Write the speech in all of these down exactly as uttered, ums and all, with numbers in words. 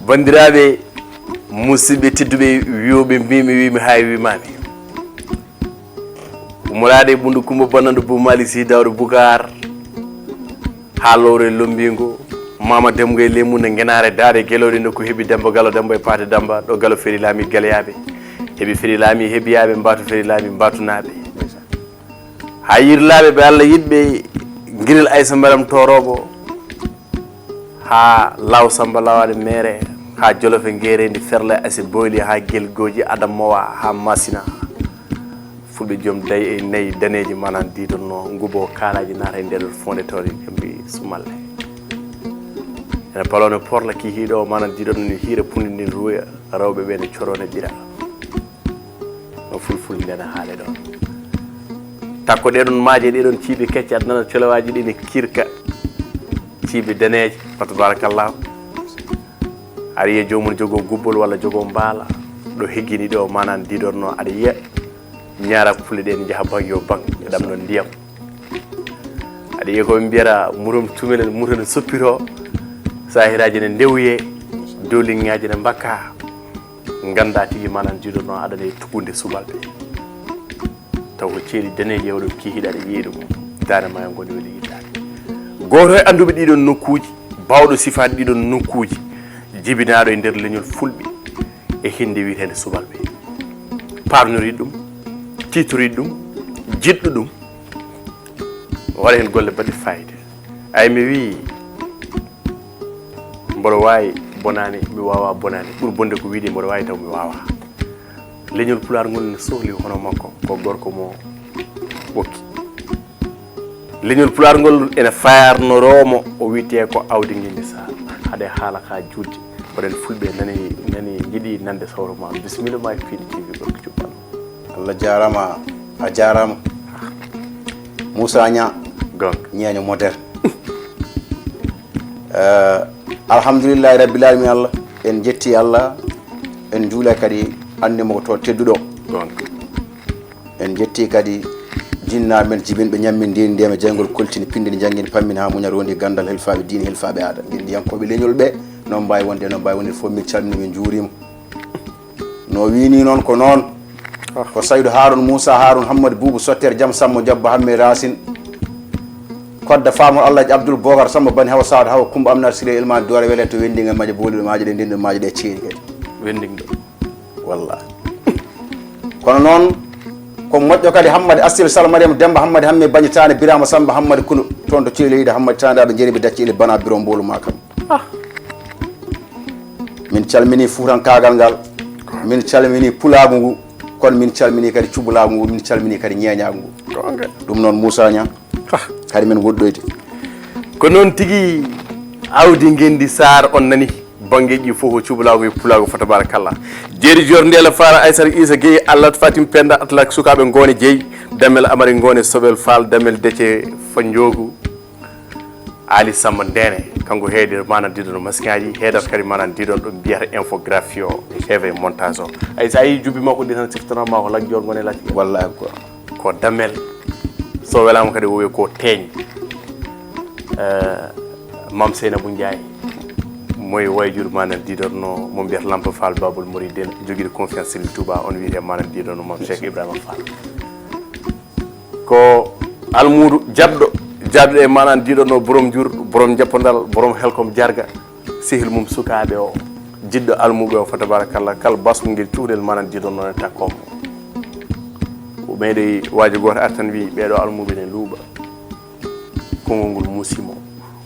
Banndiraaɓe, musidɓe tedduɓe, wiyooɓe mbiimi, wiimi, hay wiimaami. Ummoraade e Ɓunndu Kummba Bannandu Buu Maalik Sih Daawda Bukaar, haa lowre Lommbiingo, Maama Demga e Leemunde, Ngenaare, Daade, Gelooɗi, nokku heɓi Demmba Galo, Demmba e Paate Demmba, ɗo Galo feri laami Galeyaaɓe, heɓi feri laami Heɓiyaaɓe, Mbaatu feri laami Mbaatunaaɓe. Haa Yirlaaɓe ɓe Alla yiɗɓe, Ngirel Aysa Maram Tooroobo, haa Laaw Sammba Laawaade Meere, haa Jolof e Ngeereendi, Ferla e Asi Boyli, haa Gelgooji, Adamawa, haa Masina. Fulɓe joom day e nayi daneeji manan diidonnoo, nguboo kaalaaji naata e nder ɗon foonde tawde ɓe mbii sumalle. Ene paloo ne porla ki hiiɗo manan diidonnoo ni hiira pundi ndin ruuya, rewɓe ɓe ne coroo ne ɓira. No fulfulde ne haale ɗon. Takko ɗee ɗon maaje, ɗee ɗon ciibi kecce, aɗa nana colowaaji ɗi ne kirka. Ciibi daneeje, fa tabarakallahu. Aɗa yiya joomum jogoo gubbol walla jogoo mbaala. Ɗo higgini ɗo manan diidonnoo, aɗa yiya ñaara pule ɗe ne njaha baŋ yo baŋ, e ɗam ɗon ndiyam. Aɗa yiya ko ɓe mbiyata murom tumel, muto ne soppiroo, sahiraaji ne ndewye, dowliŋŋaaji ne mbakka. Ngannda tigi manan diidonnoo aɗa ne tugunde subalɓe. Taw ko ceeɗi daneeji e oɗon kihiiɗe aɗa yiya ɗum. Daande ma e ngonde weli yiɗaade. Gooto e annduɓe ɗiɗon nokkuuji, baawɗo sifaade ɗiɗon nokkuuji, jibinaaɗo e nder leñol fulɓe e hinnde wiyeteende subalɓe. Paarnoriiɗo ɗum, tiitoriiɗo ɗum, jiɗɗo ɗum, waɗa heen golle baɗɗe fayida. Ay, mi wii, mboɗo waawi bonaani, mi waawaa bonaani. Ɓuri bonde ko wiide mboɗo waawi taw mi waawaa. Leñol Pulaar ngol ne sohli hono makko, ko gorko mo ɓokki. Leñol Pulaar ngol ene fayarnoroo mo, o wiyetee ko Awdi Nginndi Saar. Haɗe haala ka juutde, mboɗen fulɓe nani, nani njiɗi nande sawro ma. Bisimilla ma e Piindi T V, gorko cuɓɓal. Allah jaaraama, a jaaraama. Moussa Niang, gonga, ñeeño moderne. Eh, alhamdulillahi rabbil alamin Allah, en jetti Allah, en njuula kadi anndi mo ko to tedduɗo. Gonga. En jetti kadi jinnaaɓe men jibinɓe ñammin ndin ndiyam e jeyngol koltini pinndini janngini pammin haa muña rondi ganndal helfaaɓe diine helfaaɓe aada. Ngindiyankooɓe leñol ɓe, noon mbaawi wonde, noon mbaawi wonde fof min calmini min njuurima. No wini noon ko noon. Ko Saydu Haarun Muusa Haarun Hammadi Buubu Sotteer Jam Sammo Jabba Hamme Raasin. Kodda faamol Alhaji Abdul Bokar Sammo Bani Hawa Saadu Hawa Kumba Amnar Sire Ilmaani Doore Wele to Wendinga Maƴa Booli Maaje ɗe Ndinɗo Maaje ɗe Ceeri kadi. Wendinɗo. Wallahi. Kono noon ko moƴƴo kadi Hammadi Assil Sal Mariam Demba Hammadi Hamme Bañi Taane Birama Samba Hammadi Kulu toon to Ceeli Yiɗa Hammadi Taane aɗa jeeri ɓe dacci ili bana biro mboolu ma kam. Min calmini fuutankaagal ngal, min calmini pulaagu ngu, kono min calmini kadi cubalaagu ngu, min calmini kadi ñeeñaagu ngu. Goonga. Ɗum noon Moussa Niang, kadi men woɗɗoyde. Ko noon tigi. Awdi Ngenndi Saar on nani banngeeji fof, o cubalaagu e pulaagu fa tabarakallah. Jeeri Joor Ndeela Faara Aysata Iisa Gey, Allat Fatim Penda, Atlak sukaaɓe Ngoone Jeyi, Damel Amari Ngoone Sobel Faal, Damel Dece fa Njoogu. Aali Sammba Ndeene, kanko heedi manan diidono masiŋaaji, heedata kadi manan diidono ɗo mbiyata infographie o, e T V montage o. Ay, so a yii jubbi makko ɗi tan, siftanoo ma ko Lat Joor Ngoone Lat. Wallahi ko. Ko Damel. So welaama kadi o wiya ko teeñ. Eh, Mam Seynabou Ndiaye. Moye wayjur manan diidono, mo mbiyata Lampa Fall Babul Mouridine, jogiiɗo confiance Serigne Touba, on wiyete manan diidono Mam Cheikh Ibrahima Fall. Ko almuudu jaɓɗo, jaɓɗo e manan diiɗo no borom jur, borom jappandal, borom helkom jarga, sehil mum sukaaɓe o, jiɗɗo almuuɓe o, fa tabarakallah, kala basgol ngel cukalel manan diiɗo noon e takko mo. O ɓeyde waajo gooto artan wi, "Ɓeeɗo almuuɓe ne luuɓa." Konngol ngol muusi mo.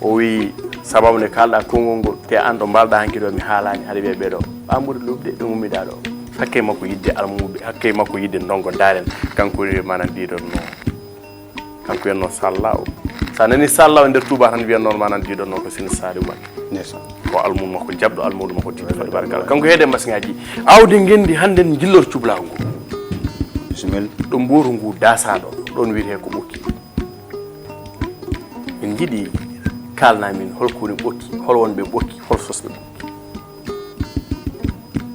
O wi, "Sababu nde kaalɗa konngol ngol, te an ɗo mbalɗa hanki ɗo mi haalaani, haɗa wiya ɓeeɗo. Ɓambude luuɓde, ɓe ngummiɗa ɗo." Hakke makko yidde almuuɓe, hakke makko yidde ndongo ndaaren, kanko woni manan diiɗon no. Kanko wiyatno Sallaw. Sa nani Sallaw e nder Touba tan wiyatno manan diiɗon no ko Sini Saliou Mbacké. Ndeysaan. Ko almuudo makko jaɓɗo, almuudo makko tiiɗo fadde barkala. Kanko heede masiŋaaji. Awdi ngenndi hannden njillor cubalaagu ngu. Bisimilla. Ɗo mbooru ngu daasaaɗo, ɗon wiyetee ko Ɓokki. Min njiɗi kaalna min hol ko woni Ɓokki, hol wonɓe Ɓokki, hol sosɓe Ɓokki.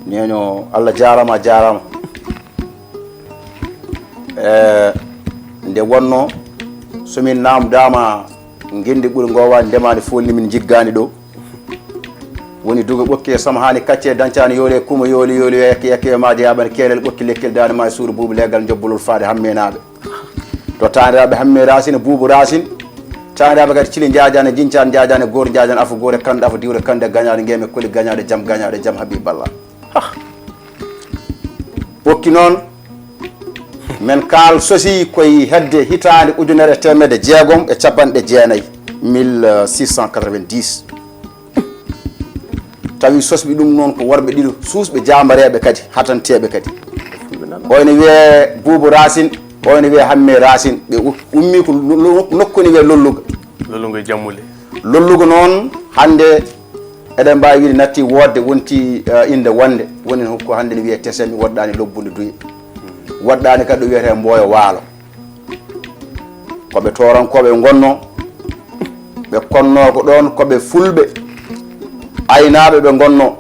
Ñeeño, Allah jaaraama, a jaaraama. Eh, nde wonnoo, so min naamndaama ngenndi ɓuri ngoowaani ndemaani fof ni min njiggaani ɗo. Woni dugo ɓokke sama haani kacce dañcaani yoole kuma yooli yooli yo yakke yakke yo maaje yaaɓani keelel ɓokki lekkel daande ma e suuru buubu leegal jobbolol faade hammenaaɓe. To taaniraaɓe hamme raasina buubu raasin. Taaniraaɓe kadi cili njaajaane jincaane njaajaane goor njaajaane afo goore kande afo diwre kande gañaaɗe ngeme koli gañaaɗe jam gañaaɗe jam habiballah. Ɓokki noon men kaal sosi koye hedde hitaande ujunere e teemedde jeegom e capanɗe jeenayi, mille six cent quatre-vingt-dix. Tawi sosɓe ɗum noon ko worɓe ɗiɗo suusɓe jaambareeɓe kadi hatanteeɓe kadi. Oy ne wiyee Buubu Raasin, oy ne wiyee Hammee Raasin. Ɓe u- ummii ko lo- lo- nokku ne wiyee Lolluga. Lolluga e Jammule. Lolluga noon hannde eɗen mbaawi wiide natti woodde wonti eh, innde wonnde. Woni ko hannde ne wiyee Tesemi woɗɗaani lobbunde duye. Woɗɗaani kadi ɗo wiyetee Mboyo Waalo. Ko ɓe toorankooɓe ɓe ngonnoo, ɓe konnoo ko ɗoon ko ɓe fulɓe, aynaaɓe ɓe ngonnoo.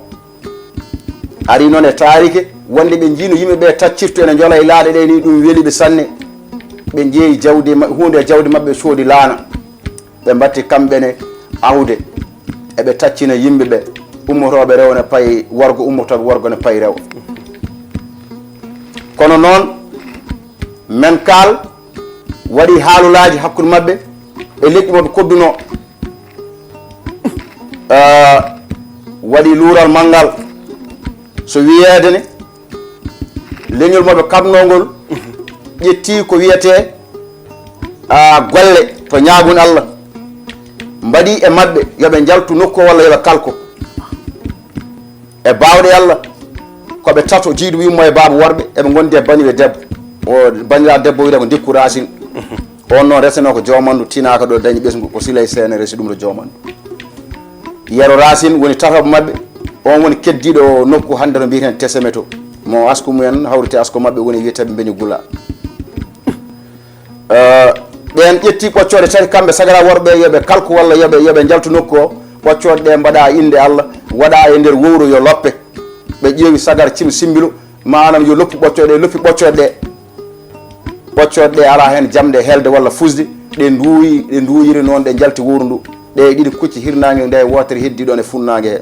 Ari noon e taarike wonde ɓe njiino yimɓe ɓe taccirto ene njola e laaɗe ɗe ni ɗum weli ɓe sanne. Ɓe njeeyi jawdi ma- huunde e jawdi maɓɓe coodi laana. Ɓe mbatti kamɓe ne awde eɓe taccina yimɓe ɓe ummotooɓe rewo ne payi worgo ummotooɓe worgo ne payi rewo. Kono noon men kaal waɗi haalulaaji hakkunde maɓɓe e leƴƴi mo ɓe koddunoo. Waɗi luural manngal so wiyeede ne leñol mo ɓe kaɓnoo ngol ƴetti ko wiyetee golle to ñaagun Allah mbaɗi e maɓɓe yo ɓe njaltu nokku walla yo ɓe kalko. E baawɗe Allah ko ɓe tato jiiɗo yumma e baaba worɓe eɓe ngondi e baniɓe debbo. O banndiraa debbo wiyetee ko Ndikku Raasin. On noon resenoo ko Joomandu tinaaka ɗo dañi ɓesngu ko Siley Seene resi ɗum to Joomandu. Yero Raasin woni tataɓo maɓɓe. On woni keddiiɗo nokku hannde to mbiyeten Teseme to. Mo asku mumen hawriti asku maɓɓe woni wiyeteeɓe Mbeñu Gula. Ɓeen ƴetti ɓoccooɗe tati kamɓe sagara worɓe yo ɓe kalku walla yo ɓe yo ɓe njaltu nokku o. Ɓoccooɗe ɗe mbaɗa innde Allah waɗa e nder wowro yo loppe. Ɓe ƴeewi sagar cim simbilo maanam yo loppu ɓoccooɗe ɗe loppi ɓoccooɗe ɗe. Ɓoccooɗe ɗe alaa heen jamɗe helde walla fusde. Ɗe nduuyi ɗe nduuyiri noon ɗe njalti wowru ndu. Ɗe ɗiɗi kucci hirnaange nde wootere heddi ɗoon e funnaange he.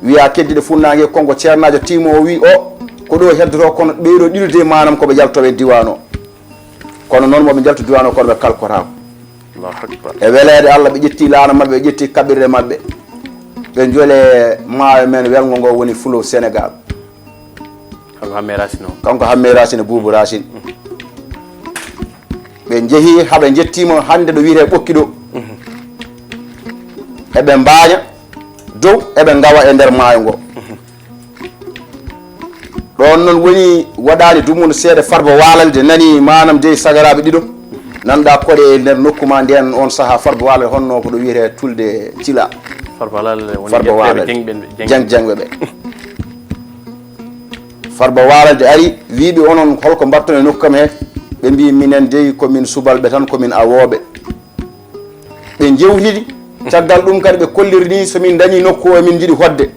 Wiya keddiɗo funnaange konko ceernaajo tiimo o wi o ko ɗo heddotoo kono ɓeyɗo ɗiɗude maanam ko ɓe yaltooɓe e diiwaan o. Kono noon mo ɓe njaltu diiwaan o kono ɓe kalkotaako. E weleede Allah ɓe ƴetti laana maɓɓe ɓe ƴetti kaɓirɗe maɓɓe. Ɓe njole maayo men welngo ngo woni fulo Senegaal. Kanko Hammee Raasin o. Kanko Hammee Raasin e Buubu Raasin. Ɓe njehi haɓe njettiima hannde ɗo wiyetee Ɓokki ɗo. Eɓe mbaaña dow eɓe ngawa e nder maayo ngo. Ɗoon noon woni waɗaani dumunde seeɗa Farba Waalalde nani maanam dey sagaraaɓe ɗiɗo. Nanɗa koɗe e nder nokku ma ndeen on sahaa Farba Waalalde honno ko ɗo wiyetee Tulde Cila. Farba Waalalde woni Farba Waalalde jeng jengɓe ɓe. Farba Waalalde ari wiiɓe onon holko mbatton e nokku kam he? Ɓe mbi minen dey ko min subalɓe tan ko min awooɓe. Ɓe njewtidi caggal ɗum kadi ɓe kolliri ni so min dañi nokku o min jiɗi hodde.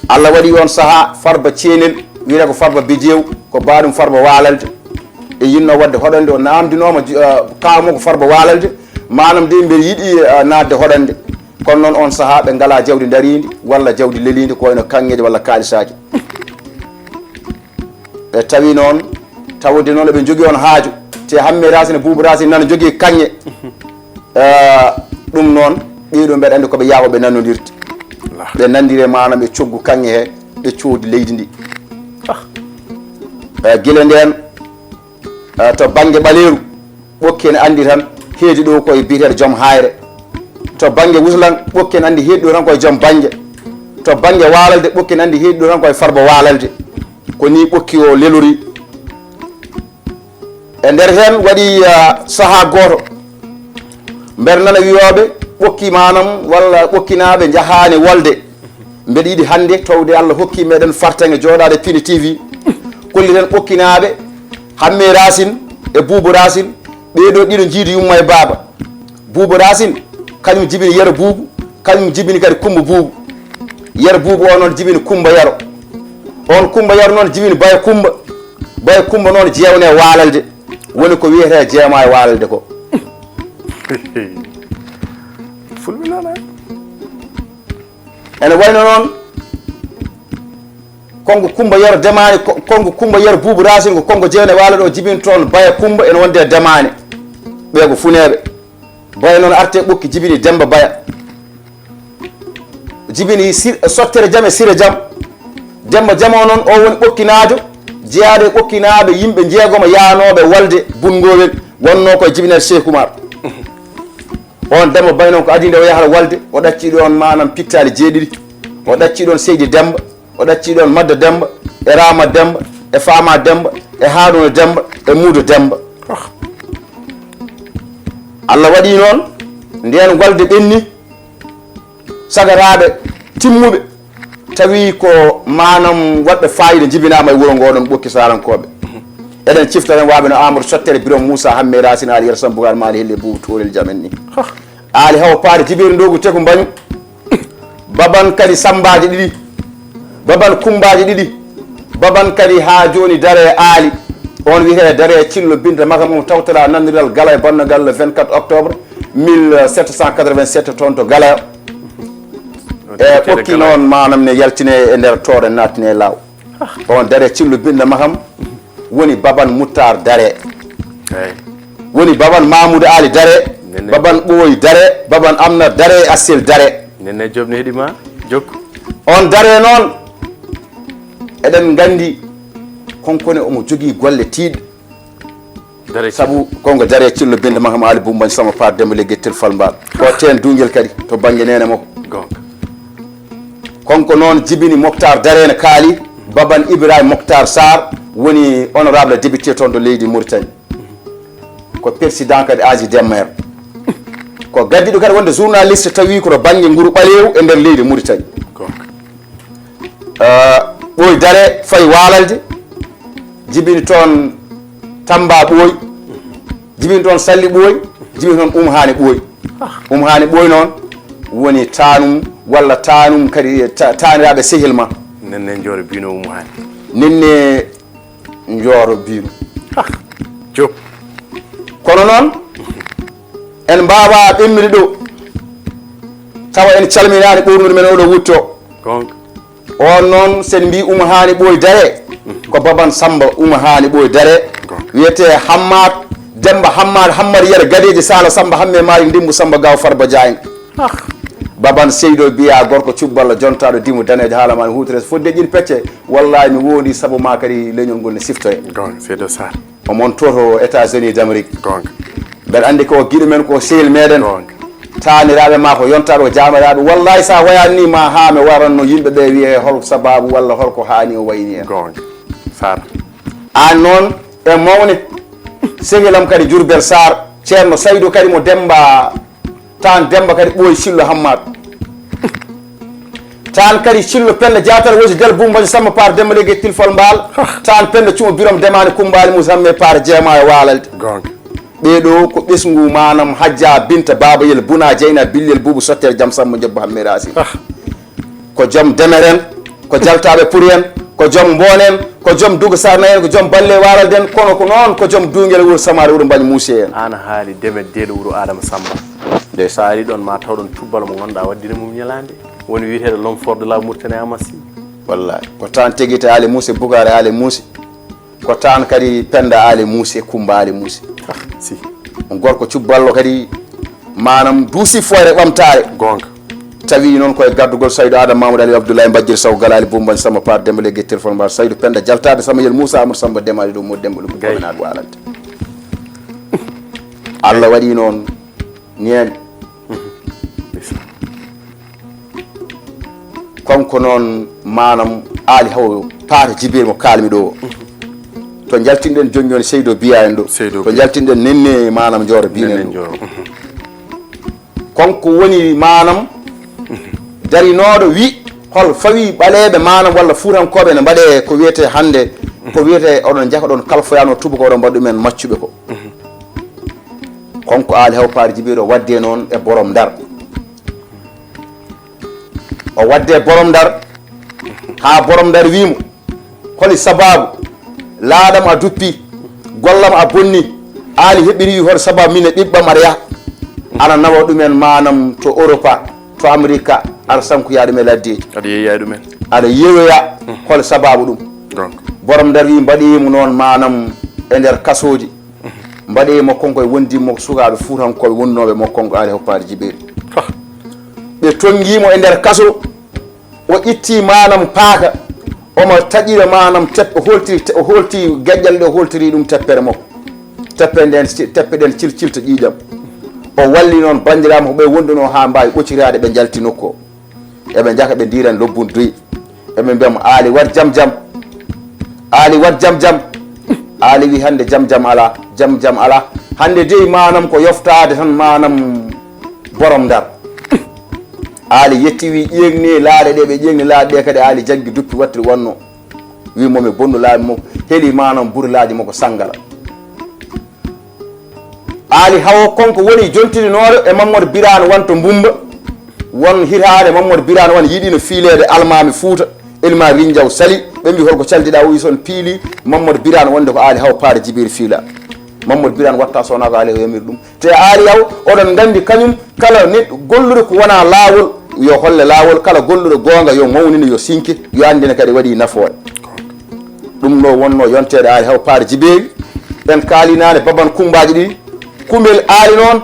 Allah waɗi on saha Farba Ceenel wiyata ko Farba Bijeew ko baɗum Farba Waalalde. E yinno wadde hoɗande o namdinoma kamo ko Farba Waalalde manam de mbeɗa yiɗi naatde hoɗande. Kono noon on saha ɓe ngala jawdi darindi walla jawdi lelindi ko wayno kanŋeeji walla kaalisaaji. Ɓe tawi noon tawde noon eɓe njogii on haaju te Hammee Raasin e Buubu Raasin nana njogii kaŋŋe. Ɗum noon ɓee ɗoo mbeɗa anndi ko ɓe yaawo ɓe nannondirde. Ɓe nanndire maanam e coggu kaŋŋe he ɓe coodi leydi ndi. Gila ndeen to bannge ɓaleeru ɓokki ene anndi tan heedi ɗo koye biyeteeɗo joom haayre. To bannge wuslan ɓokki ene anndi heedi ɗo tan koye joom bannge. To bannge waalalde ɓokki ene anndi heedi ɗo tan koye farba waalalde. Ko ni ɓokki o lelori. E nder heen waɗi sahaa gooto mbeɗa nana wiyooɓe ɓokki maanam walla ɓokkinaaɓe njahaani wolde. Mbeɗa yiɗi hannde towde Allah hokki meɗen fartaŋŋe jooɗaade Pini T V. Kolliten ɓokkinaaɓe Hammee Raasin e Buubu Raasin. Ɓee ɗoo ɗiɗo njiidi yumma e baaba. Buubu Raasin kañum jibini Yero Buubu, kañum jibini kadi Kummba Buubu. Yero Buubu o noon jibini Kummba Yero. On Kummba Yero noon jibini Baye Kummba. Baye Kummba noon jeewne e waalalde. Woni ko wiyetee jeema e waalalde ko. Fulɓe noon. Ene wayno noon, konngo Kummba Yero Demaani, ko- konngo Kummba Yero Buubu Raasin, ko konngo Jeene Waalo ɗo jibini toon Baya Kummba, ene wonde e Demaani. Ɓee ko funeeɓe. Baya noon arte ɓokki jibini Demmba Baya. Jibini Sir- Sottere Jam e Sire Jam. Demmba Jam o noon, o woni ɓokkinaajo jeyaaɗo e ɓokkinaaɓe yimɓe njeegomo yaanooɓe walde Bunngowel, wonnoo ko e jibinere Cheikh Oumar. On Demmba Baya noon ko adii nde o yahata walde, o ɗaccii ɗoon maanaam pittaali jeeɗiɗi, o ɗaccii ɗoon Seydi Demmba, o ɗaccii ɗoon Madda Demmba, e Raama Demmba, e Faama Demmba, e Haaruuna Demmba, e Muudo Demmba. Allah waɗii noon, ndeen walde ɓenni, sagataaɓe timmuɓe, tawi ko maanaam waɗɓe faayiida njibinaama e wuro ngoo ɗoon Ɓokki Saarankooɓe. Eɗen cifta heen waɓe no Amadou Sottere, Birom Moussa, Hamme Racine, Ali Yero Samb, Boucar Mali, Helle Boubou, Toorel Jam en ni. Ali Hawa Paari, Jibeeri Ndoogu, Teku Mbañu, Baban kadi Sammbaaji ɗiɗi, Baban Kummbaaji ɗiɗi, Baban kadi haa jooni Dare Aali. On wiyetee Dare Cillo Binta Makam, omo tawtoraa nanndiral Gala e Bannagal le vingt-quatre octobre mille sept cent quatre-vingt-sept toon to Gala. E ɓokki noon maanaam ne yaltine e nder toore naatine e laaw. On Dare Cillo Binta Makam woni Baban Muttar Dare. Eey. Woni Baban Mamoudou Ali Dare, Nene. Baban Ɓooy Dare, Baban Amna Dare, Assel Dare. Nene Joop ne heɗi ma, jokku. On Dare noon, eɗen nganndi konkone omo jogii golle tiiɗɗe. Dare sabu konko Dare Cillo Binta Makam Ali Bumbañ Sama Paar Demba Leggel Tel Fal Mbaal. O teen duungel kadi to bannge neene makko. Goonga. Konko noon jibini Moctar Dare ne kaali, Baban Ibrahima Moctar Sarr woni honorable député toon to leydi Mauritanie. Ko président kadi Aji Demmer. Ko gaddiɗo kadi wonde journaliste tawi ko to bannge nguru ɓaleewu e nder leydi Mauritanie. Goonga. Eh, Ɓooy Dare fayi Waalalde, jibini toon Tamba Ɓooy, jibini toon Salli Ɓooy, jibini toon Umu Haani Ɓooy. Umu Haani Ɓooy noon woni taanum walla taanum kadi ta- taaniraaɓe sehil ma. Nenne Njooro Bino Umu Haani. Nenne Njooro Bino. Joop. Kono noon, en mbaawaa ɓennude ɗo, tawa en calminaani ɓoornude men oɗo wutto. Goonga. On noon, sen mbii Umu Haani Ɓooy Dare, ko Baban Samba Umu Haani Ɓooy Dare, Goonga. Wiyetee Hammaat, Demba Hammaat, Hammaat Yero Gadeeji Saala Samba Hamme Maari Ndimbu Samba Gaaw Farba Jaaynga. Ah. Baban Seydo Biya gorko cubballa jontaaɗo dimu daneejo haala ma ne huutore so fodde ƴin pecce. Wallaahi mi woondii sabu ma kadi leñol ngol ne siftoye. Goonga, Seydo Sarr. Omon to to États-Unis d'Amérique. Goonga. Mbeɗa anndi ko giɗo men ko sehil meɗen. Goonga. Taaniraaɓe ma ko yontaaɓe ko jaamiraaɓe. Wallaahi so a wayaani ni ma haa mi waranno yimɓe ɓe wiye hol sababu walla hol ko haani o wayni en. Goonga. Sarr. Aan noon e mawne. Sehilam kadi Jurbel Sarr. Ceerno Saydu kadi mo Demba. Taan Demba kadi Ɓooy Cillo Hammaat. Taan kadi Cillo Penda Jaatar Woji Del Bumbañ Samba Paar Demba Leggel Tilfal Mbaal. Taan Penda Cumo Birom Demaani Kumbaali Musamme Paar Jeema e Waalalde. Goonga. Ɓee ɗoo ko ɓesngu maanam Hajja Binta Baabayel Buna Jeyna Billel Buubu Sottere Jam Samba Njobba Hamme Racine. Ah. Ko joom Demer en, ko jaltaaɓe Puri en, ko joom Mboon en, ko joom Dugu Sarna en, ko joom Balle Waalalde en, kono ko noon ko joom Duungel Wuro Samaare Wuro Mbañ Muuse en. Aan a haali Demet Deeɗo Wuro Aadama Samba. Ndeysaan. So a arii ɗoon ma taw ɗoon cubbalo mo ngannduɗaa waɗdine mum ñalaande. Woni wiyeteeɗo l'homme fort de la Mauritanie Amassi. Wallaahi. Ko taan Tegite Aali Muuse, Bukaare Aali Muuse. Ko taan kadi Pennda Aali Muuse, Kummba Aali Muuse. Ah, si. On gorko cubballo kadi, maanam duusi fooyre ɓamtaare. Goonga. Tawi noon koye gardugol Saydu Aadama Mamadou Aliou Abdoulaye Mbajjir Sow Galaali Bumbañ Samba Paar Demba Leggel Telefon Mbaar Saydu Pennda jaltaaɓe Sama Yel Muusa Amadou Samba Demaali ɗo Moodi Demba ɗum ko Gay. Kominaat Waalante. Allah waɗi noon neene. Ndeysaan. Kanko noon maanam Aali Haw Paata Jibeer mo kaalmi ɗo o. To njaltinɗen jooni jooni Seydo Biya en ɗo. Seydo To Biya. njaltinɗen Nenne maanam Jooro Biya Nenne en ɗo. Jooro. Kanko woni maanam darinooɗo wi hol fawi ɓaleeɓe maanam walla fuutankooɓe ne mbaɗe ko wiyetee hannde, ko wiyetee oɗon njaka ɗon kalfoyaano tuba ko oɗon mbaɗa ɗumen maccuɓe ko. Kanko Aali Haw Paata Jibeer o waddee noon e borom Ndar. O waddee borom Ndar, haa borom Ndar wii mo, holi sabaabu laaɗam a duppi, gollam a bonni, Aali heɓiri hol sabaabu min e ɓiɓɓam aɗa yaha. Ana nawa ɗumen maanam to Europa, to Amerika, Aɗa sankoya ɗum e laddeeji. Aɗa yeeya ɗumen. Aɗa yeeyoya hol sababu ɗum. Donc, Borom Ndar wi mbaɗi mo noon maanam e nder kasooji. Mbaɗi mo konko e wondi mo sukaaɓe fuutankooɓe wonnooɓe mo konko Aali Haw Paari Jibeeri. Ɓe tonngi mo e nder kaso. O itti maanam paaka. Omo taƴira maanam teppe, o holtiri, o holti geƴƴal ɗe, o holtiri ɗum teppere makko. Teppe nden, teppe ɗen cilcilta ƴiiƴam. O walli noon banndiraaɓe ko ɓe wonduno haa mbaawi ɓociraade, ɓe njalti nokku o. Eɓe njaka ɓe ndiran lobbun duy. Eɓe mbiyamo Aali war jam jam. Aali war jam jam. Aali wi hannde jam jam alaa, jam jam alaa. Hannde dey maanam ko yoftaade tan maanam borom Ndar. Aali yetti wi ƴeeŋni laaɗe ɗe, ɓe ƴeeŋni laaɗe ɗe kadi Aali jaggi duppi wattiri wonno. Wi momi bonnu laabi makko, heli maanam burlaaji makko Sangala. Aali Hawo konko woni jontininoɗo e Mammadu Biraan Wan to Mbumba. Won hitaande Mammadu Biraan Wan yiɗino fiileede almaami Fuuta, Elma Rinjaw Sali. Ɓe mbi holko caldiɗa, o wi son piili Mammadu Biraan wonde ko Aali Hawo Paare Jibiir fiila. Mammadu Biraan watta sona ko Aali Hawo yamiri ɗum. Te Aali Hawo oɗon nganndi kañum kala neɗɗo golluɗo ko wona laawol yo holle laawol, kala golluɗo goonga yo mawnine, yo sinke, yo anndine kadi waɗi nafoore. Ɗum no wonno yonteede Aali Haw Paare Jibeeri. En kaalinaani baban kummbaaji ɗiɗi. Kumbel Aali noon,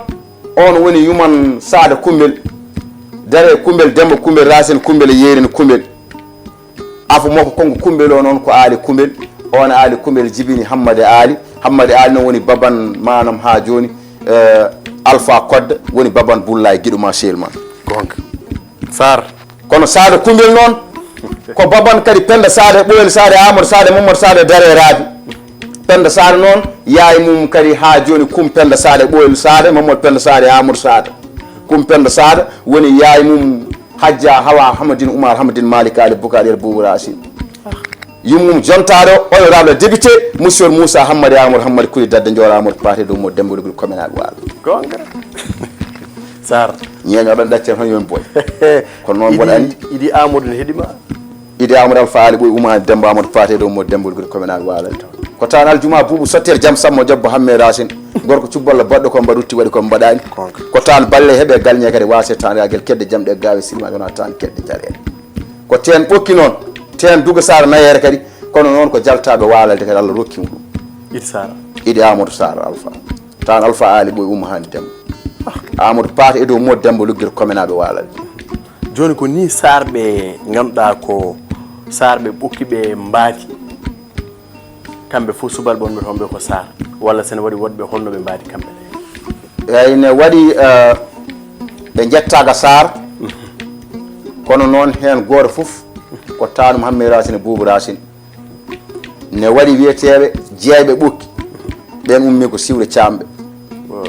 oon woni yuman Saada Kumbel, Dare Kumbel, Demba Kumbel, Racine Kumbel e Yeerin Kumbel. Afo makko konko Kumbel o noon ko Aali Kumbel. Oon Aali Kumbel jibini Hammadi Aali. Hammadi Aali noon woni baban maanam haa jooni. Eh, Alpha Kodde woni baban Bullaay giɗo ma Seel ma. Goonga. Saar. Kono Saada Kumbel noon ko baban kadi Penda Saada e Ɓooyel Saada e Amadou Saada e Mamadou Saada e Dare Raabi. Penda Saada noon yaay mum kadi haa jooni Kum Penda Saada e Ɓooyel Saada e Mamadou Penda Saada e Amadou Saada. Kum Penda Saada woni yaay mum Hajja Hawa Hamadine Oumar Hamadine Malick Ali Boucar Yero Boubou Racine. Yummum jontaaɗo honorable député monsieur Moussa Hammadi Amadou Hammadi Kuli Dadde Njoora Amadou Paate dow mo Demba Lugol communal Waalo. Goonga. Saar. Ñeeño ɗon ɗaccen hono yoni boy. Kono noon mboɗo anndi. Idi Amadou ne heɗima. Idi Amadou Alpha Ali Ɓoy Uma Demba Amadou Paate dow mo Demba Lugol communal Waalo. Ko taan aljuma buubu sotteer jam sammo jabbo hamme racine. Gorko cubballo baɗɗo ko mbaɗutti waɗi ko mbaɗaani. Ko taan balle heɓe galñe kadi waase taan ragel kedde jam ɗe gaawe silma ɗona taan kedde jareɗe. Ko teen ɓokki noon teen duga sara nayeere kadi kono noon ko jaltaɓe waalalde kadi Allah rokki mo ɗum. Idi Sara. Idi Amadou Sara Alpha. Taan Alpha Ali Ɓoy Uma Hani Demba. Amadou Paate e dow mo Demba luggir komenaɓe waalalde. Jooni ko ni saarɓe ngannduɗaa ko saarɓe ɓokki ɓe mbaadi. Kamɓe fof subalɓe wonɓe toon ɓe ko Saar walla sene waɗi woɗɓe holno ɓe mbaadi kamɓe ne? Eyyi ne waɗi eh, ɓe njettaaka Saar kono noon heen gooto fof ko taanum Hammee Racine e Buubu Racine. Ne waɗi wiyeteeɓe jeeyɓe ɓokki ɓeen ummi ko siwre caamɓe.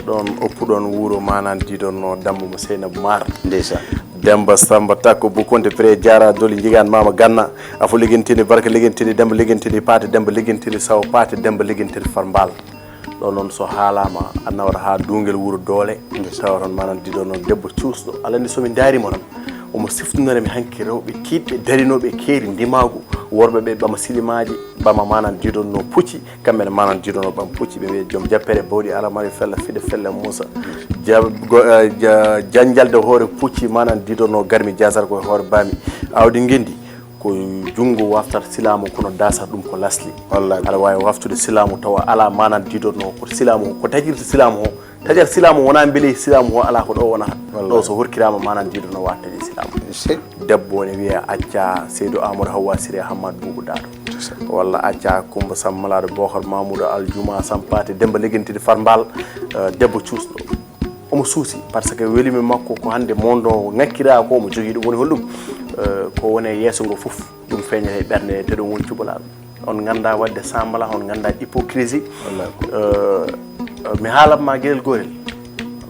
Ɗoon oppuɗoon wuro manan diɗonno Dambo mo Seynabu Maar. Ndeysaan. Demba Samba Takko Bukonte Pre Jara Doli Jigan Mama Ganna. Afo ligintini barka ligintini Demba ligintini Paate Demba ligintini Sawo Paate Demba ligintini Farmbal. Ɗo noon so haalama a nawata ha dungel wuro doole. Tawa toon manan diɗo noon debbo cuusɗo alani somi ndaarimo tan omo siftinore mi hanki rewɓe tiiɗɓe darinoɓe keeri ndimagu. Worɓe ɓe ɓama silimaaji ɓama manan diɗonno pucci. Kamɓe ne manan diɗonno ɓam pucci ɓe mbiya joom jappere bawɗi alamari fella fiɗe fella muusa. Janjalde hoore pucci manan diɗonno garmi jasar koye hoore bami. Awdi ngendi ko junngo waftata silaamu kono dasata ɗum ko lasli. Aɗa waawi waftude silaamu tawa alaa manan diɗonno ko silaamu ko taƴirta silaamu o. Taƴat silaamu wona mbele silaamu o alaa ko ɗo wonata. Ɗo so horkiraama manan diɗonno wattaji silaamu. Debbo ne wiya acca Seydou Amadou Hawwa Siré Hammad Boubou Daado. Walla acca Coumba Sam Malaɗo Bokhar Mamoudou Aljuma Sam Paté Demba Ligintidi Farmbal. Debbo cuusɗo. Omo suusi par ce que welimi makko ko hannde mondo ngakkira ko omo jogii ɗum woni holɗum? Ko woni e yeeso ngo fof ɗum feeñata e ɓernde te ɗum woni cubalal. On ngannda waɗde sambala on ngannda hypocrisie. Mi haalat ma geɗel gotel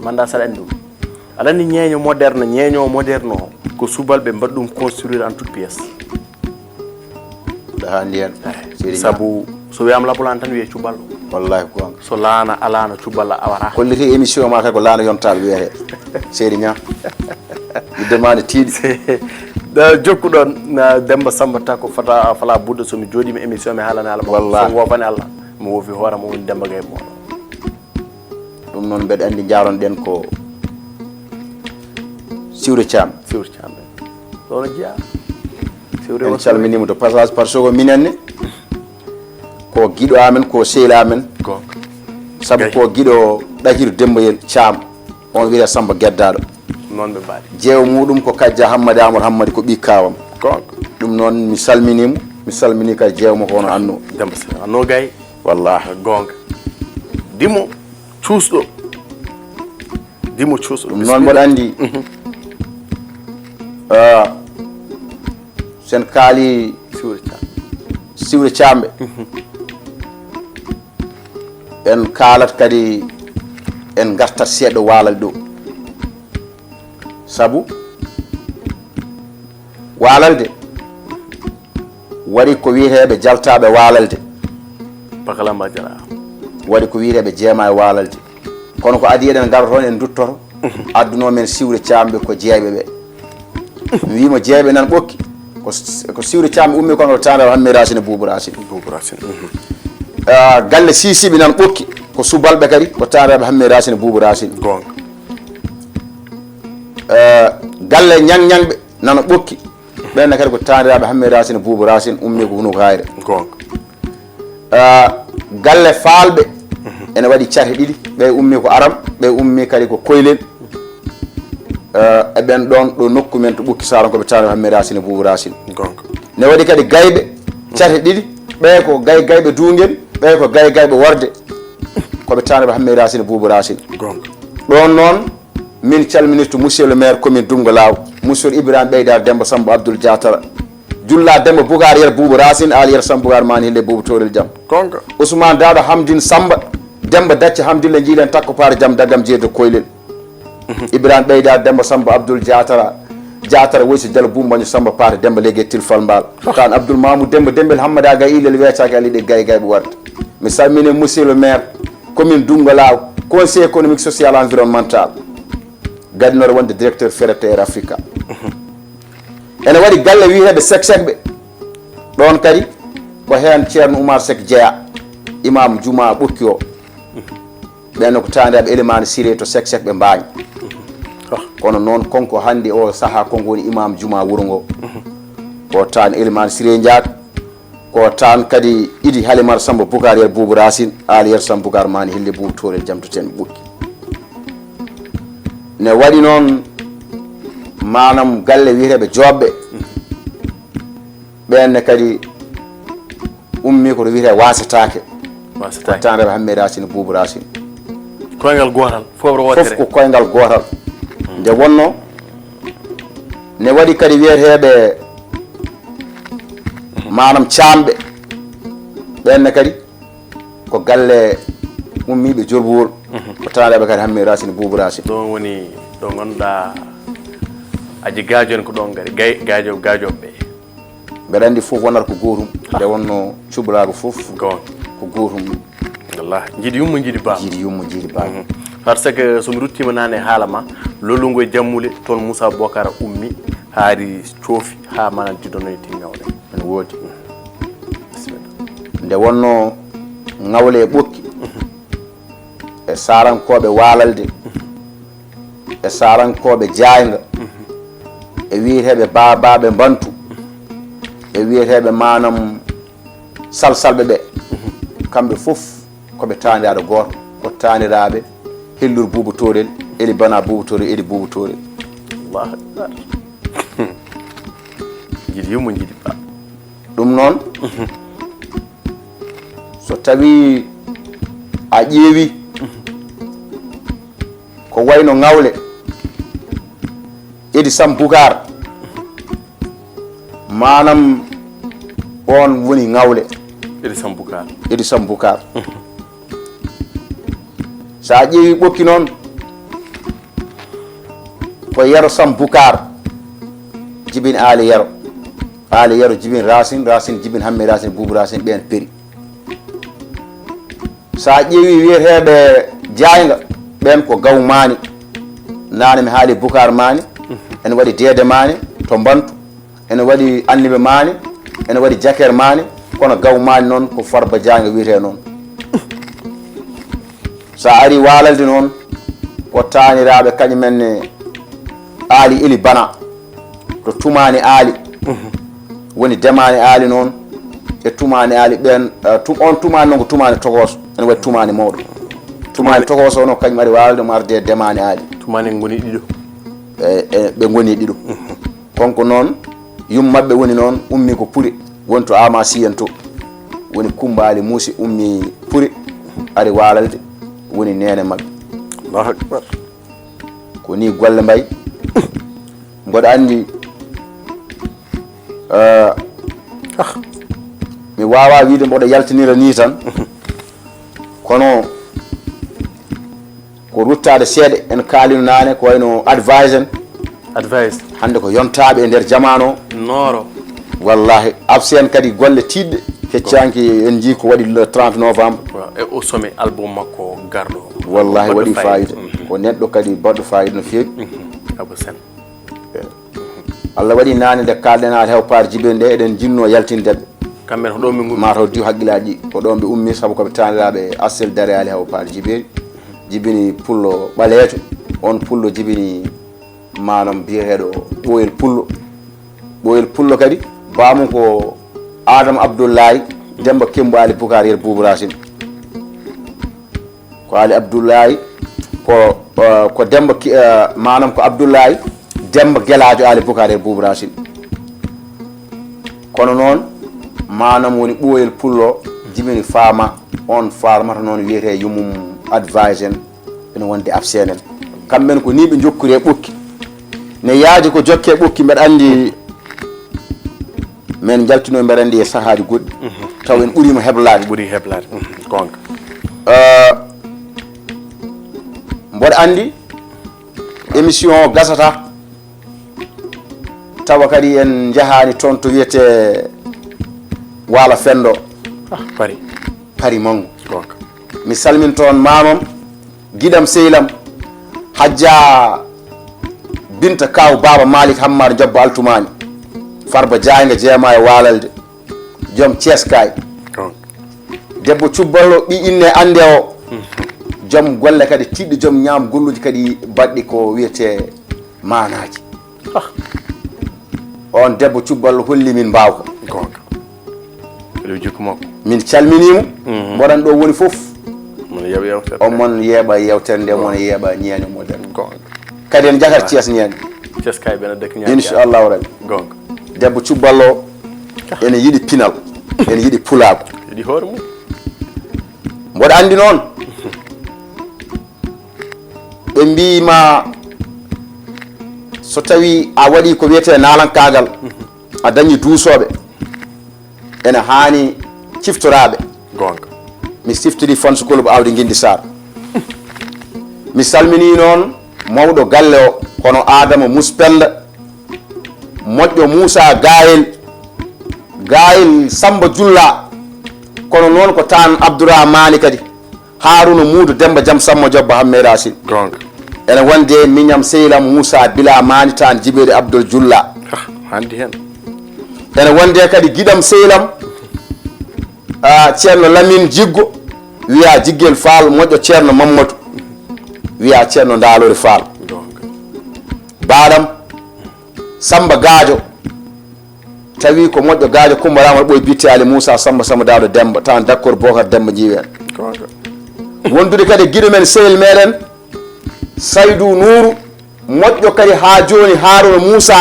manda saɗa anndi ɗum. Aɗa anndi ñeeño moderne ñeeño moderne o ko subalɓe mbaɗi ɗum construire en toute pièce. Ɗo haa ndiyan. Sabu so wiyama labolan tan wiye cuballo. Wallahi ko gonga. So laana alaano cuballo awata. Kollite émission ma kay ko laana yontaɓe wiyete. Seydi Niang. Yiddemani tiiɗi. Jokkuɗon Demba Samba Tako fata fala budda somi jooɗima émission mi haalani Allah. Wallahi. So wofani Allah mi wofi hoorema woni Demba Gaye moɗo. Ɗum noon mbeɗa anndi jaronɗen ko siwre caam. Siwre caam. Ɗono jeyaa. En calminiima de passage par ce que minen ne ko giɗo amen, ko sehil amen. Sabu ko giɗo Ɗahir Dembayel Caam. On wiyee Samba Geddaaɗo. Noon ɓe mbaɗi. Jeewo muɗum ko Kajja Hammadi Amadou Hammadi, ko ɓii kaawam. Ɗum noon mi salminiima, mi salminii kadi jeewo makko hono Anno. Demba Sey Anno Gay. Wallaahi. Goonga. Dimo cuusɗo. Dimo cuusɗo. Ɗum noon mboɗo anndi. Ah, so en kaalii siwre caamɓe. En kaalat kadi, en ngartat seeɗa Waalal ɗo. Sabu Waalalde waɗi ko wiyeteeɓe jaltaaɓe Waalalde. Pakalamba jara. Waɗi ko wiyeteeɓe jeema e Waalalde. Kono ko adii eɗen ngara toon, en nduttoto. Addunoo men siwre caamɓe ko jeeyɓe ɓe. Mi wiima jeeyɓe nan ɓokki. Ko, ko siwre caamɓe ummi kono ko taaniraaɓe Hammee Racine Buubu Racine. Buubu Racine. Ah, galle siisiɓe nan ɓokki. Ko subalɓe kadi ko taaniraaɓe Hammee Racine Buubu Racine. Goonga. Ah, galle ñaŋ-ñaŋɓe nana ɓokki. Ɓeen ne kadi ko taaniraaɓe Hammee Racine Buubu Racine ummi ko Hunuko Hayre. Goonga. Ah, galle faalɓe ene waɗi cate ɗiɗi, ɓe ummi ko Aram, ɓe ummi kadi ko Koylel. Ah, e ɓen ɗoon ɗo nokku men to Ɓokki Saran ko ɓe taaniraaɓe Hammee Racine Buubu Racine. Goonga. Ne waɗi kadi gayɓe cate ɗiɗi, ɓe ko gay gayɓe Duungel, ɓe ko gay gayɓe Worde, ko ɓe taaniraaɓe Hammee Racine Buubu Racine. Goonga. Ɗoon noon min calminirta monsieur le maire commune Dunngo Laaw, monsieur Ibrahima Ɓeydaar Demba Samba Abdoul Diatara. Julla Demba Boucar Yer Buubu Racine, Aali Yer Samba Boucar Mani Hille Buubu Toorel Jam. Goonga. Ousmane Daado Hamdine Samba, Demba Dacce Hamdille Njiilen Takko Paare Jam Dagam Jeedo Koylel. Ibrahima Ɓeydaar Demba Samba Abdoul Diatara, Diatara Woyso Jalo Bumbaño Samba Paate Demba Leggey Tilfal Mbaal. Taan Abdoul Mamou Demba Dembel Hammada Gay Illel Weetaaki Ali ɗe Gay Gay ɓe warde. Mi salmini monsieur le maire, commune Dunngo Laaw, conseil économique, social, environnemental. Gadinore wonde directeur ferrete Air Africa. Ene waɗi galle wiyeteeɓe Sek Sekɓe. Ɗoon kadi ko heen Ceerno Oumar Sek jeyaa, imam juma Ɓokki o. Ɓeen ko taaniraaɓe Elimane Siré to Sek Sek ɓe Mbaañ. Kono noon konko hannde o sahaa konko woni imam juma wuro ngo. Ko taan Elimane Siré Ndiak, ko taan kadi Idi Halimar Samba Boucar Yer Boubou Racine, Aali Yer Samba Boucar Mani Hille Boubou Toorel Jam to Tenɓe Ɓokki. Ne waɗi noon maanam galle wiyeteeɓe Joobɓe. Ɓeen ne kadi ummi ko to wiyetee Waasetaake. Waasetaake. Taaniraaɓe Hammee Racine Boubou Racine. Koyngal gootal, fof ro wootere. Fof ko koyngal gootal. Nde wonnoo ne waɗi kadi wiyeteeɓe maanam Caamɓe. Ɓeen ne kadi ko galle ummiiɓe Jorbuwol. Ko taaniraaɓe kadi Hammee Racine Boubou Racine. Ɗoon woni ɗo ngannduɗaa aji gaajo en ko ɗoon ngari, gay-, gaajo, gaajooɓe ɓe. Mbeɗa anndi fof wonata ko gootum, nde wonnoo cubalaagu fof ko gootum. Wallah, njiɗi yumma, njiɗi baaba. Njiɗi yumma, njiɗi baaba. Parce que so mi ruttiima naane e haala ma, Lolungo e Jammule, toon Moussa Bokara ummi, haari coofi, haa mana didonoyti ŋawle. Ene woodi. Bisimilla. Nde wonnoo ŋawle e Ɓokki, e Saarankooɓe Waalalde, e Saarankooɓe Jaaynga, e wiyeteeɓe Baabaaɓe Mbantu, e wiyeteeɓe maanam Salsalɓe ɓe. Kamɓe fof ko ɓe taaniraaɗo gooto, ko taaniraaɓe Hellur Buubu Toorel, Eli Bana Buubu Toorel, Eli Buubu Toorel. Allahu Akbar. Njiɗi yumma, njiɗi baaba. Ɗum noon, so tawii a ƴeewii ko wayno ŋawle, Edi Sam Bukaar, maanam oon woni ŋawle. Edi Sam Bukaar. Edi Sam Bukaar. So a ƴeewii Ɓokki noon, ko Yero Sam Bukaar jibin Aali Yero. Aali Yero jibin Racine, Racine jibin Hammee Racine, Buubu Racine, ɓeen peri. So a ƴeewii wiyeteeɓe Jaaynga, ɓeen ko Gaw Maani. Naane mi haali Bukaar Maani, ene waɗi Deede Maani to Mbantu, ene waɗi Annibe Maani, ene waɗi Jakeer Maani, kono Gaw Maani noon ko Farba Jaaynga wiyetee noon. So a arii Waalalde noon, ko taaniraaɓe kañum en ne Aali Eli Bana. To Tumaani Aali woni Demaani Aali noon e Tumaani Aali ɓeen, eh, tum- on Tumaani noon ko Tumaani Tokooso, ene waɗi Tumaani mawɗo. Tumaani Tokooso noon kañum ari waalde mo arde e Demaani Aali. Tumaani ngoni ɗiɗo. E, e, ɓe ngoni ɗiɗo. Konko noon, yumma maɓɓe woni noon, ummi ko Puri, woni to Amasiyen to. Woni Kumba Aali Muusi, ummi Puri, ari waalde, woni neene maɓɓe. Allahu Akbar. Ko ni golle mbayi. Mboɗo anndi, eh, mi waawaa wiyde mboɗo yaltinira ni tan. Kono ko ruttaade seeɗa, en kaalino naane ko wayno advice en. Advice. Hannde ko yontaaɓe e nder jamaano o. Nooro. Wallahi, absent kadi golle tiiɗɗe, heccaanki en njii ko waɗi le trente novembre. Waaw, e o sommet album makko garɗo. Wallahi, waɗi fayida. Mhm. Ko neɗɗo kadi baɗɗo fayida no feewi. Mhm. Abou Sène. Allah waɗi naane nde kaalɗen Aali Hawa Paar Jibeeri nde, eɗen njinnoo yaltinde ɓe. Kamɓe ne ko ɗo ɓe ngummi. Mataw diw hakkillaaji ɗi, ko ɗoon ɓe ummi, sabu ko ɓe taaniraaɓe Asel Dare Aali Hawa Paar Jibeeri. Jibini pullo ɓaleejo, oon pullo jibini maanam biyeteeɗo Ɓooyel Pullo. Ɓooyel Pullo kadi, baamum ko Adama Abdullahi, Demba Kembu Aali Bukaari Yer Buubu Raasin. Ko Aali Abdullahi, ko, eh, ko Demba Ki-, eh, maanam ko Abdullahi, Demba Gelaajo Aali Bukaari Yer Buubu Raasin. Kono noon, maanam woni Ɓooyel Pullo, jibini faama, oon farmata noon wiyetee yummum advice en, ene wonde absent en. Kamɓe ne ko ni ɓe njokkiri e ɓokki. Ne yaaji ko jokke e ɓokki, mbeɗa anndi men njaltino, mbeɗa anndi e sahaaji goɗɗi, taw en ɓuriima heblaade. Ɓuri heblaade. Mhm. Goonga. Eh, mboɗo anndi émission o gasata, tawa kadi en njahaani toon to wiyetee Waala Fenndo. Ah, Paris. Paris manngu. Goonga. Mi salmin toon maamam, giɗam sehil am, Hajja Binta Kaaw Baaba Malik Hammar Jobba Altumaani. Farba Jaaynga jeema e Waalalde. Joom Ceeskaay. Goonga. Debbo cubballo ɓi inne annde o. Mhm. Joom golle kadi tiiɗɗo, joom ñaam golluuji kadi baɗɗi ko wiyetee maanaaji. Ah. Oon debbo cubballo holli min mbaawka. Goonga. Ɗum jikku makko. Min calminii mo. Mhm. Mboɗo anndi ɗo woni fof. Mon yeeɓa yeewtere. Omon yeeɓa yeewtere nde, mon yeeɓa ñeeño mo den. Goonga. Kadi en njahat Cees ñeeño. Cees kay ɓe no dek ñaami. Inchallahu rabbi. Goonga. Debbo cubballo, ene yiɗi pinal, ene yiɗi pulaagu. Yiɗi hoore mum. Mboɗo anndi noon, ɓe mbiima so tawi a waɗi ko wiyetee naalankaagal, a dañi duusooɓe, ene haani ciftoraaɓe. Goonga. Mi siftiri fans club Aawdi Nginndi Saar. Mi salminii noon mawɗo galle o, hono Adama Mus Pennda, moƴƴo Muusa Gaayel, Gaayel Sammba Julla, kono noon ko taan Abdourahmani kadi, Haaruna Muudu Demmba Jam Samma Jobba Hammee Raasin. Goonga. Ene wonde miñam sehil am Muusa Bila Maani taan Jibeeri Abdul Julla. Ah, hannde heen. Ene wonde kadi giɗam sehil am, ah, Ceerno Lamin Jiggo, wiyaa Jiggel Faal, moƴƴo Ceerno Mammadu, wiyaa Ceerno Ndaalori Faal. Goonga. Baaɗam Sammba Gaajo, tawi ko moƴƴo Gaajo Kummba Rama Ɓooy Bitti Ali Muusa Sammba Sammba Daado Demmba, taan Dakkoor Bookar Demmba Njiiween. Goonga. Wondude kadi giɗo men sehil meɗen, Saydu Nuuru, moƴƴo kadi haa jooni Haaruna Muusa,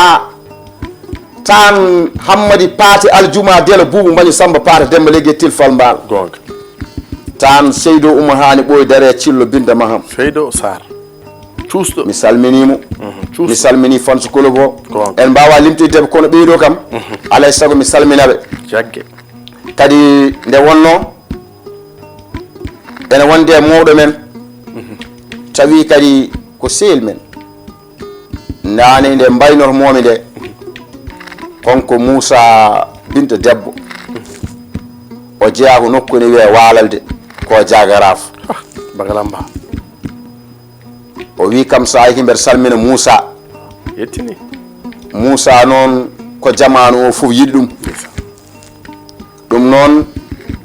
taan Hammadi Paate Aljuma Delo Buubu Mbañu Sammba Paate Demmba Legge Tilfal Mbaal. Goonga. Taan Seydo Umar Haani Ɓooy Dare Cillo Binta Maham. Seydo Saar. Cuusɗo. Mi salminii mo. Mhm, cuusɗo. Mi salminii fans club o. Goonga. En mbaawaa limtoyde ɓe kono ɓeydoo kam. Mhm. Alaa e sago mi salmina ɓe. Jagge. Kadi nde wonnoo, ene wonde e mawɗo men, tawi kadi ko sehil men. Naane nde mbaynormoomi nde, kanko Muusa Binta Debbo, o jeyaa ko nokku ene wiyee Waalalde, ko Jagaraaf. Ah, Bagalamba. O wii kam, so a yii mbeɗa salmina Muusa. Yettini. Muusa noon ko jamaanu o fof yiɗi ɗum. Ndeysan. Ɗum noon,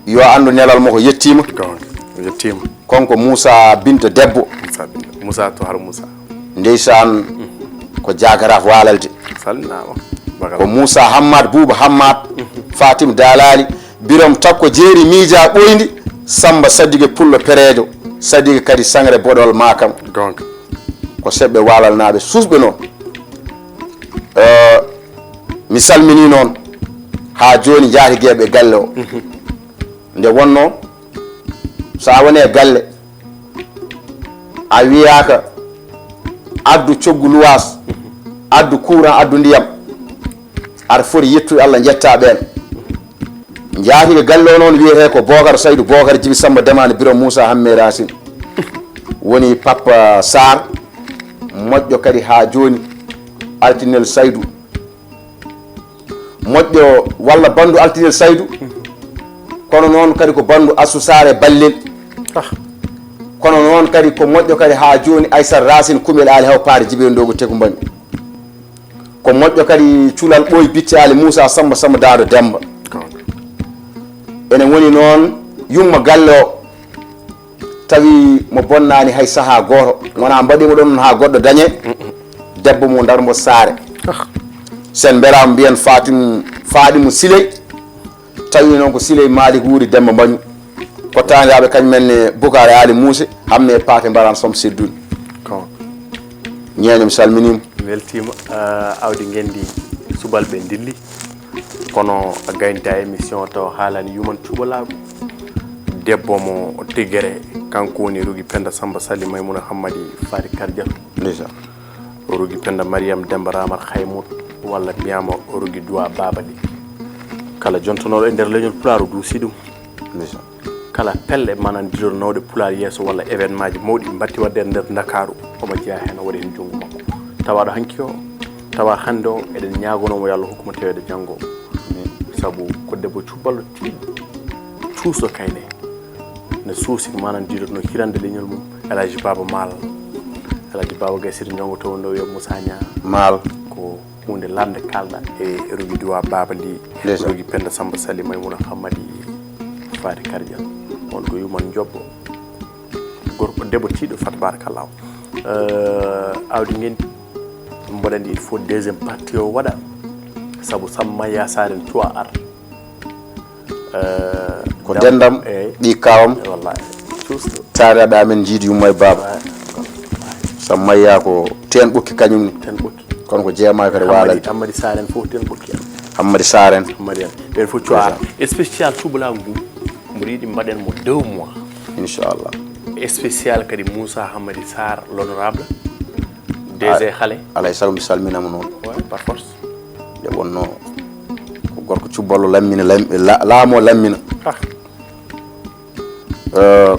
yo anndu nelal mo ko yettiima. Goonga, yettiima. Kanko Muusa Binta Debbo. Muusa Binta. Muusa to Haro Muusa. Ndeysaan, ko Jagaraaf Waalalde. Salminaama. Ko Moussa Hammad, Buuba Hammad, Fatim Dalali, Birom Takko, Jeeri Miija Ɓoyndi, Samba Sadike Pullo Pereejo, Sadike kadi Sangre Boɗol Makam. Gonga. Ko seɓɓe waalalnaaɓe suusɓe noon. Eh, mi salminii noon haa jooni njaatigeeɓe galle o. Nde wonnoo, so a woni e galle, a wiyaaka addu coggu luwaas, addu courant, addu ndiyam, aɗa foti yettude Allah, njettaa ɓeen. Njaatige galle o noon wiyetee ko Bookar Saydu, Bookar Jibi Samba Demaani, Biro Muusa Hammee Raasin. Woni Papa Saar, moƴƴo kadi haa jooni, Altinel Saydu. Moƴƴo walla banndu Altinel Saydu, kono noon kadi ko banndu Assu Saare Ballel. Ah. Kono noon kadi ko moƴƴo kadi haa jooni Aysat Raasin Kumel Aali Haw Paari Jibi Ndoogu Teku Mbañu. Ko moƴƴo kadi Culal Ɓooy Bitti Aali Muusa Samba Samba Daado Demba. Ene woni noon yumma galle o, tawi mo bonnaani hay sahaa gooto, wonaa mbaɗii mo ɗoon haa goɗɗo dañe, debbo mo Darmbo Saare. Ah. Sen mbelaama mbiyen Fatim, Faɗi mo Siley, tawi noon ko Siley Maalik Wuuri Demba Mbañu. Ko taaniraaɓe kañum en ne Bukaare Aali Muuse, Hammee Paate Mbaraan Som Sedduni. Ko. Ñeeño, mi salminiima. Weltiima, ah, Awdi Ngenndi, subalɓe ndilli. Kono a gaynta émission taw haalani yuman cubalaagu. Debbo mo Tigere, kanko woni Rogi Penda Samba Sali Maymuna Hammadi Fari Kardiatou. Ndeysaan. Rogi Penda Mariam Demba Ramar Haymut, walla mbiyaama Rogi Duwa Babali. Kala jontonooɗo e nder leñol Pulaar o duusi ɗum. Ndeysaan. Kala pelle manandironooɗe Pulaar yeeso walla événement ji mawɗi mbaɗti waɗde e nder Ndakaaru, omo jeyaa heen, o waɗi heen junngo makko. Tawaaɗo hanki o, tawa hannde o, eɗen ñaagonoo mo yo Allah hokku mo teweede janngo. Amiin. Sabu ko debbo cuballo tiiɗɗo, cuusɗo kayne. Ne suusi ko manandirono hirande leñol mum, El Hadji Baba Maal. El Hadji Baba Gaye Sidi Ñongo to wonno wiya Moussa Niang. Maal. Ko huunde lamnde kaalɗa e Rogi Duwa Babali, ndeysaan. Rogi Penda Samba Sali Maymuna Hammadi Fari Kardial. On ko yuman jobbo. Gorko, debbo tiiɗɗo, fa tabarakallah. Euh, Awdi Ngenndi, mboɗo anndi il faut deuxième partie o waɗa. Sabu Samba Mayya Saaren cuwa ar. Euh, ko dam-, denndam, eey. Ɓii kaawam. Wallahi. Cuusɗo. Taaraaɓe amen njiidi yumma e baaba. Wallahi. Samba Mayya ko teen ɓokki kañum ni. Teen ɓokki. Kono ko jeemaa kadi Hammadi, waalani. Hammadi Saaren fof teen ɓokki en. Hammadi Saaren. Hammadi en. Ɓeen fof cuwa ar. Ndeysaan. Spécial cubalaagu ngu, mboɗo yiɗi mbaɗen mo deux mois. Inchallah. Spécial kadi Moussa Hammadi Sarr, l'honorable. D G Xale. Alay sago mi salminama noon. Ouais, par force. Nde wonnoo ko gorko cuballo lammina, lam-, la-, laamoo lammina. Ah. Eh,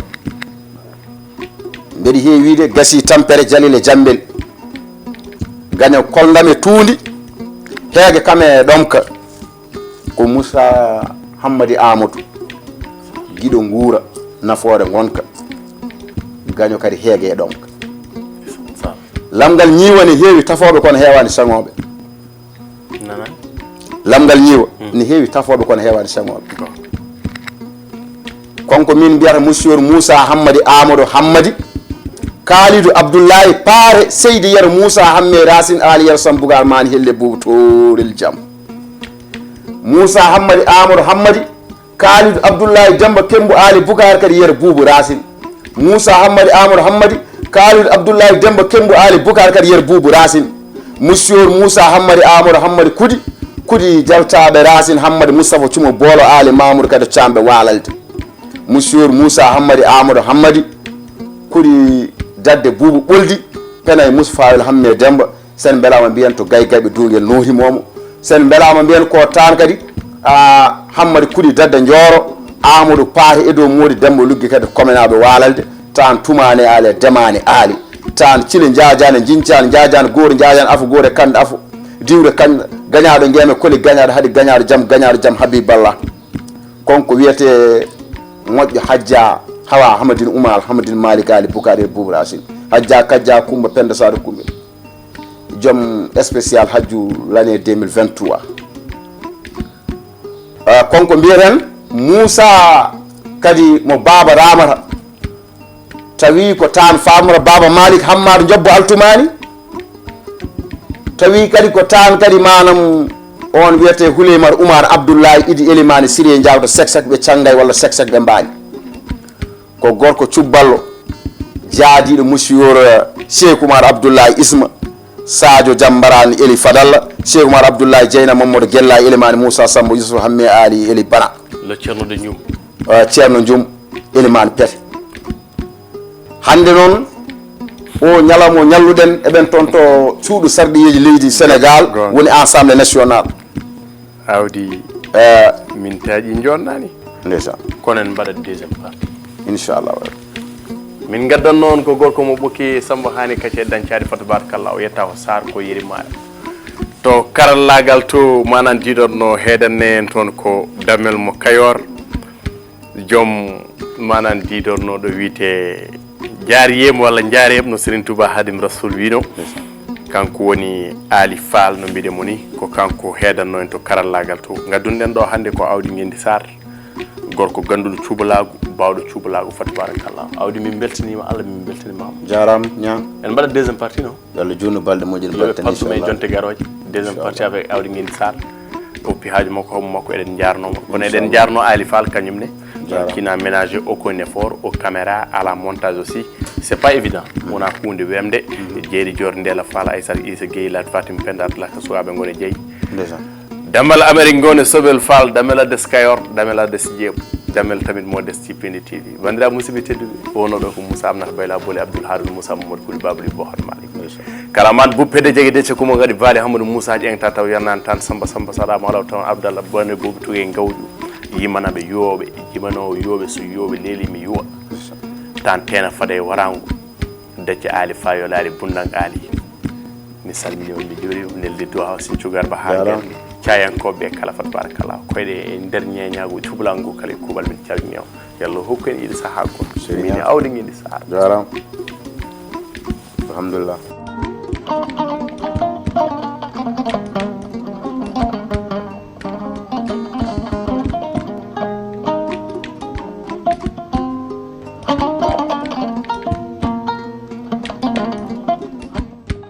mbeɗi heewi wiide gasii tampere, jalil e jammbel. Gaño kolndam e tuundi, heege kam e ɗomka. Ko Moussa Hammadi Amadou, giɗo nguura, nafoore ngonka, gaño kadi heege e ɗomka. Lamgal ñiiwa ne heewi tafooɓe kono heewaani saŋooɓe. Nana. Lamgal ñiiwa, mm, ne heewi tafooɓe kono heewaani saŋooɓe. Bon. Kanko min mbiyata Monsieur Moussa Hammadi Amadou Hammadi, Kalidou Abdoulaye Paare, Seydi Yero Moussa Hamme Racine, Aali Yero Sambugar Mani Helle Buubu Toorel Jam. Moussa Hammadi Amadou Hammadi, Kalidou Abdoulaye Demba Kembu Aali Bukar kadi Yero Buubu Racine. Moussa Hammadi Amadou Hammadi, Kalidou Abdoulaye Demba Kembu Aali Bukar kadi Yero Buubu Racine. Monsieur Moussa Hammadi Amadou Hammadi Kudi, Kudi Jaltaaɓe Racine Hammadi Moustapha Cumo Boolo Aali Mamoudou kadi Camɓe Waalalde. Monsieur Moussa Hammadi Amadou Hammadi, Kudi Dadde Buubu Ɓoldi, Penay Moussa Fawel Hamme Demba, sen mbelaama mbiyen to Gaygaɓe Duungel Nooti Moomo. Sen mbelaama mbiyen ko taan kadi, a, Hammadi Kudi Dadda Njooro, Amadou Paate Edo Moodi Demba Luggi kadi komenaaɓe Waalalde, taan Tumaane Aali, Demaane Aali, taan Cile Njaajaane, Jincaane Njaajaane, Goori Njaajaane, Afo Goori Kande Afo, Diwre Kande, gañaaɗo Ngeeme Koli, gañaaɗo Hadi, gañaaɗo Jam, gañaaɗo Jam Habiballah. Kon ko wiyetee moƴƴo Hajja Hawa Hamadin Umar, Hamadin Malik Ali Bukari Bubu Racine. Hajja Kajja Kumba Penda Sadu Kumba. Joom spécial hajju l'année deux mille vingt-trois. Ah, kanko mbiyeten Moussa kadi mo Baaba Ramata. Tawi ko taan Famara Baaba Malik Hammar Jobbo Altumani. Tawi kadi ko taan kadi maanam on wiyetee Huleymar Umar Abdullahi Idi Elimani Siriyee Njaawto Seksek ɓe Canngay walla Seksek ɓe Mbaañi. Ko gorko cubballo, jaadiiɗo musiyoor Cheikh Umar Abdullahi Isma, Sadio Jambarani Eli Fadalla, Cheikh Umar Abdullahi Jeyna Mamadou Gella Elimani Moussa Sambo Yusuf Hamme Ali Eli Bana. Lo Ceerno de Njum. Eh, Ceerno Njum Elimani Pete. Hannde noon, o ñalawma o ñalluɗen, eɓen toon to cuuɗu sarɗiyeeji leydi Sénégal, woni Assemblée nationale. Awdi, eh, min taaƴi jonnani. Ndeysaan. Kono en mbaɗat deuxième partie. Inchallah. Min ngaddan noon ko gorko mo ɓoki Samba Hani Kacce Dañcaade fa tabarakallah, o yetta ko Sarr ko Yeri Maare. To karallaagal to manan diɗon no heedanne en toon ko Damel mo Kayor. Joom manan diidorno ɗo wiyte Jaariyem walla Njaareem no Serigne Touba Hadim Rasoul wino. Kanko woni Ali Fall no mbiɗe mo ni, ko kanko heedanno en to karallaagal to. Ngaddunɗen ɗo hannde ko Awdi Ngendi Sarr, gorko gannduɗo cubalaagu, baawɗo cubalaagu fa tabarakallah. Awdi min mbeltaniima, Allah min mbeltaniima. Jaaraama ñaa. En mbaɗa deuxième partie no. Yo Allah juutnu balɗe moƴƴe. Yo ɓe battane, partu men inchallah. Jonte garooje. Deuxième partie avec Awdi Ngendi Sarr. Oppi haaju makko, homo makko, eɗen njaarnoo mo. Kono eɗen njaarnoo Ali Fall kañum ne. Jaaraama. Qui n'a ménagé aucun effort, aux caméras, à la montage aussi. C'est pas évident. Wona huunde wemde. Jeeri Joor Ndeela Fall, Aissata Issa Gueye, Lat Fatim Penda, Abdoulaye Ka, sukaaɓe ngone jeyi. Ndeysaan. Damel Amérique ngone Sobel Fall, Damel a des Kayor, Damel a des Jeebu, Damel tamit mo des ci Pindi T V. Banndiraaɓe musidɓe tedduɓe, o wonno ɗo ko Moussa Amnata Bayla Boli Abdoul Harun Moussa Mamadou Kuli Babli Bo Hot Malik. Kala man buppede jege de cekumo ngadi Bali Hamadou Moussa ƴeŋta taw yarnan tan Samba Samba Salama Alaw taw Abdallah Bane Bobi Tuge Ngawju. Yimanaɓe yoɓe, jimanowo yoɓe so yoɓe leli mi yuwa. Tan tena fada e warango. Decce Ali Fayol Ali Bundan Ali. Mi salmini on, mi juurima, neldi duwa o sin cugarba ha Jaaraama. Gerde. Cayankoɓe kala fa tabarakallah. Koyɗe e nder ñeñagu cuɓlangu kala e kuɓal min calmini on. Yo Allah hokku en iɗi saha gol. Seydi Min Ñas. Awdi Ngendi Sarr. Jaaraama. Alhamdulillah.